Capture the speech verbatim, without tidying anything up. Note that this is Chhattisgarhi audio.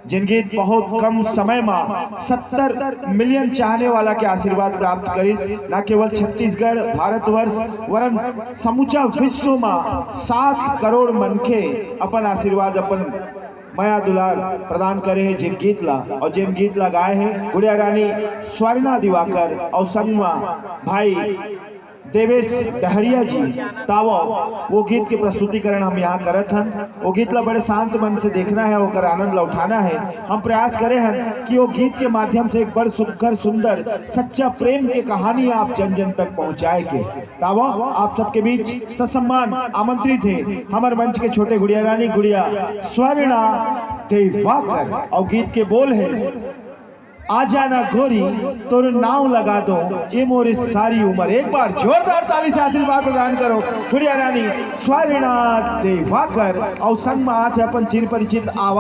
जेन गीत बहुत कम समय मा सत्तर मिलियन चाहने वाला के आशीर्वाद प्राप्त करिस, न केवल छत्तीसगढ़, भारतवर्ष, वरन समूचा विश्व मा सात करोड़ मनखे अपन आशीर्वाद, अपन मया दुलार प्रदान करे हे जेन गीत ला, अउ जेन गीत ला गाए हे गुड़िया रानी स्वर्णा दिवाकर अउ संग मा भाई देवेश डहरिया जी। तावव, वो गीत के प्रस्तुतिकरण हम यहाँ करत हन। वो गीत ला बड़े शांत मन से देखना है, ओकर आनंद ला उठाना है। हम प्रयास करे हन कि वो गीत के माध्यम से एक बड़ सुघर, सुंदर, सच्चा प्रेम के कहानी आप जन जन तक पहुँचाए के। तावव, आप सबके बीच ससम्मान आमंत्रित है हमर मंच के छोटे गुड़िया रानी गुड़िया स्वर्णा देवाकर। अउ गीत के बोल है, आ जाना गोरी, तोर नाव लगा दो, ये मोरे सारी उम्र। एक बार जोरदार ताली से आशीर्वाद प्रदान करो गुड़िया रानी स्वर्णा देवाकर। अउ संग मा आथे अपन चिर परिचित आवाज।